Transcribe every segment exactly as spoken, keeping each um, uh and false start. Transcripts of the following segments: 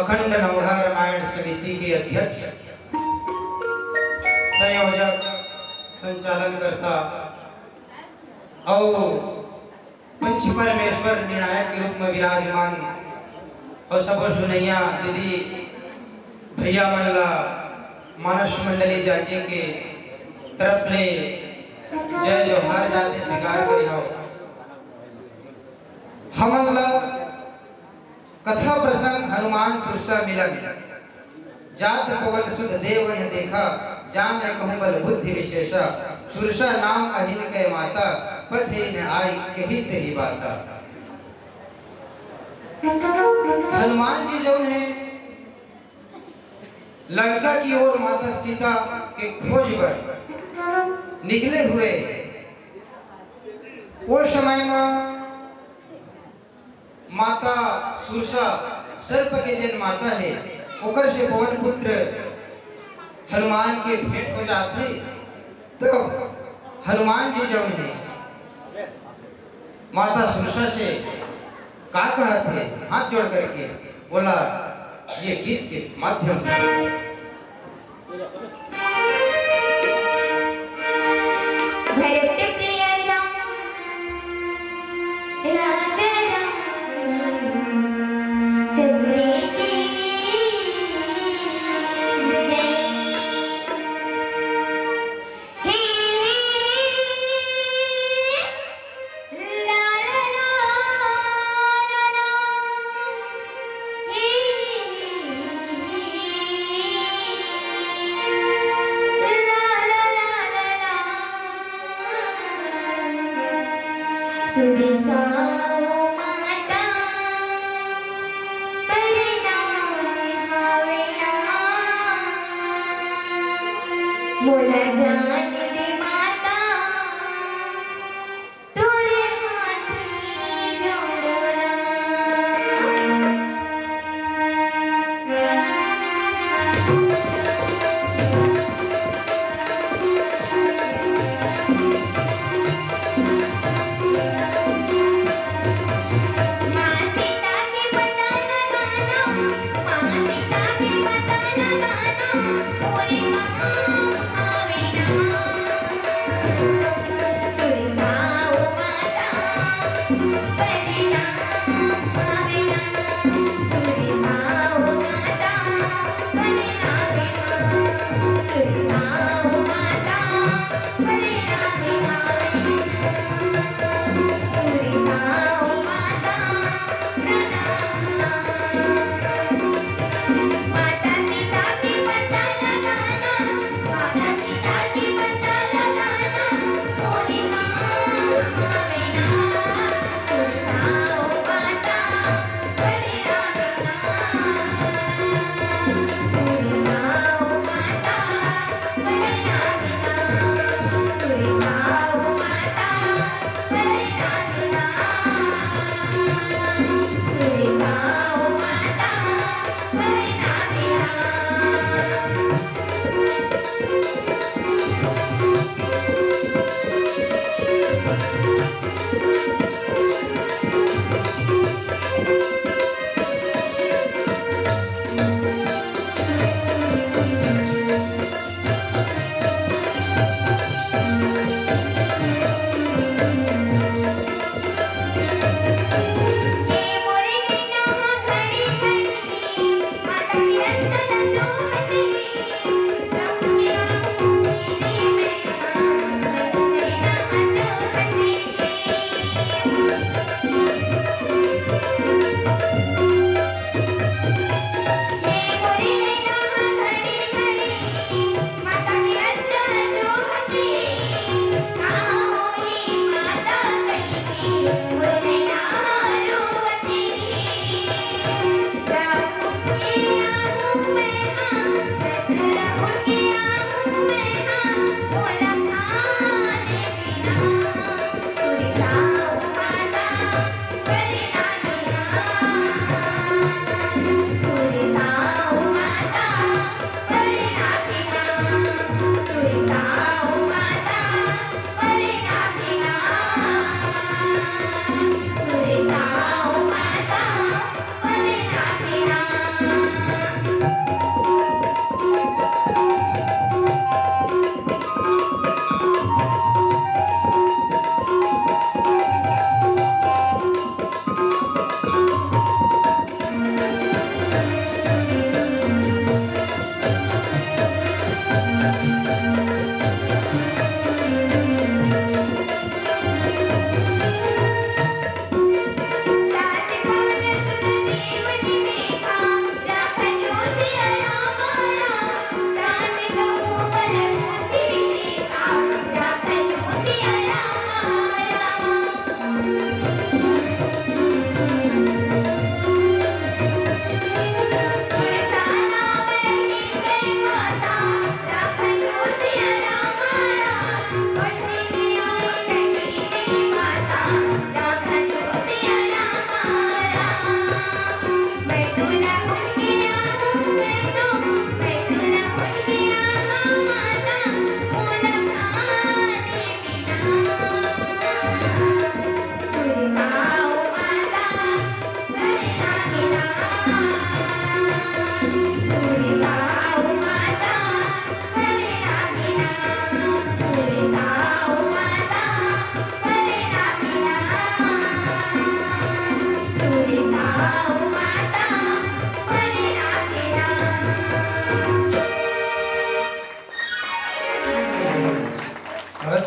अखंड नवहा रामायण समिति के अध्यक्ष, संयोजक, संचालनकर्ता अउ पंच परमेश्वर निर्णायक के रूप में विराजमान अउ सबो सुनैया दीदी भैया मन ला मानस मंडली जाजी के तरफ ले जय जोहार जाति स्वीकार करिहव। हमन ला कथा प्रसंग हनुमान सुरसा मिलन, जात पवन सुत देव न देखा, जान कहूँ बल बुद्धि विशेषा, सुरसा नाम अहिन कै माता, पठे न आई कही तेही बाता। हनुमान जी जौन है लंका की ओर माता सीता के खोज बर निकले हुए, वो समय में माता सुरसा, सर्प के जेन माता हे, ओकर से पवन पुत्र हनुमान के भेंट हो जात हे। तो हनुमान जी जौन हे, माता सुरसा से का कहत हे, हाथ जोड़ करके बोला, ये गीत के माध्यम से। भरत प्रिय राम, राजा राम चंद्र की जय। हे, हे, हे, ला, ला, ला, ला, ला। हे, हे, हे, ला, ला, ला, ला, ला। सुरसाओ माता, प्रणाम हावे ना। मोला जान दे माता, तोरे हाथ में जोड़ना। माँ सीता के पता लगाना, माँ सीता के पता लगाना, पूरे गाँव आवे ना। सुरसाओ माता, प्रणाम आवे ना। सुरसाओ माता, प्रणाम आवे ना। सुरसाओ माता, प्रणाम आवे ना। सुरसाओ माता, प्रणाम। माता सीता के पता लगाना, माता सीता के पता लगाना, पूरे गाँव आवे ना। सुरसाओ माता, प्रणाम आवे ना। सुरसाओ माता, प्रणाम आवे ना। सुरसाओ माता,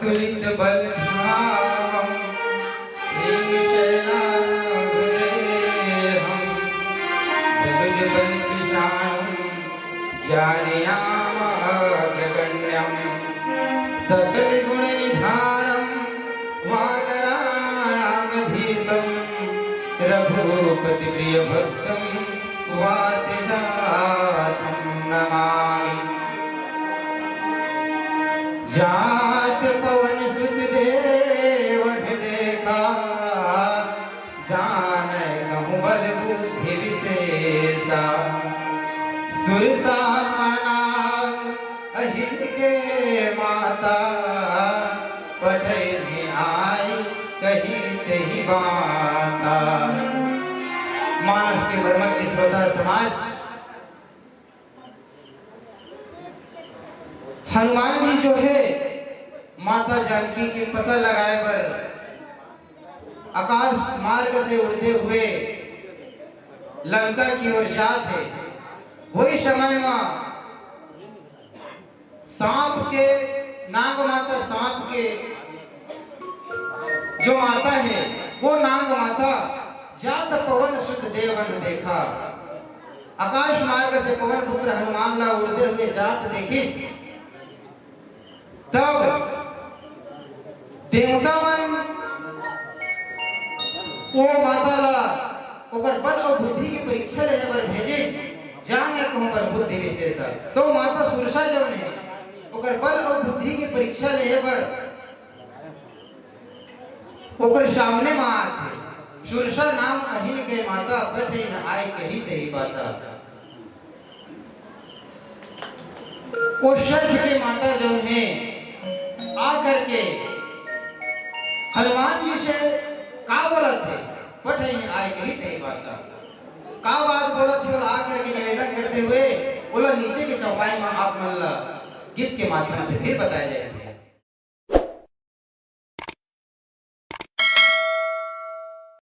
तुलित बल धामम भीम सेना हृदय हम जगज बल पिषाणम ज्ञानिनाम अग्रगण्यम सकल गुण निधानम वानराणाम धीशम रघुपति प्रिय भक्तम वात जातम नमामि। जात पवन सुत देवन देखा जानय कहूँ बल बुद्धि विशेषा। सुरसा नाम अहिन के माता पठैनी आय कही तेहि बाता। मानस के मर्मज्ञ श्रोता समाज, हनुमान जी जो है माता जानकी के पता लगाए बर आकाश मार्ग से उड़ते हुए लंका की ओर जात हे। वही समय में सांप के, नाग माता सांप के जो माता है, वो नाग माता जात पवन सुत देवन देखा। आकाश मार्ग से पवन पुत्र हनुमान ला उड़ते हुए जात देखिस। तब देवता मन वो माता ला ओकर बल और बुद्धि के परीक्षा लेहे बर भेजे। जान या कहूँ बल बुद्धि विशेषा, तो माता सुरसा जौन है ओकर बल और बुद्धि के परीक्षा लेहे बर ओकर सामने में आथे। सुरसा नाम अहिन के माता पठैन आय कही तेहि बाता। वो सर्प के माता जौन है आ करके हनुमान जी से का बोलत हे, पठैन आय कही तेहि बाता। का बात बोलत हे, ओला आ करके निवेदन करते हुए ओला नीचे के चौपाई में आप मन ला गीत के माध्यम से फिर बताया जाए।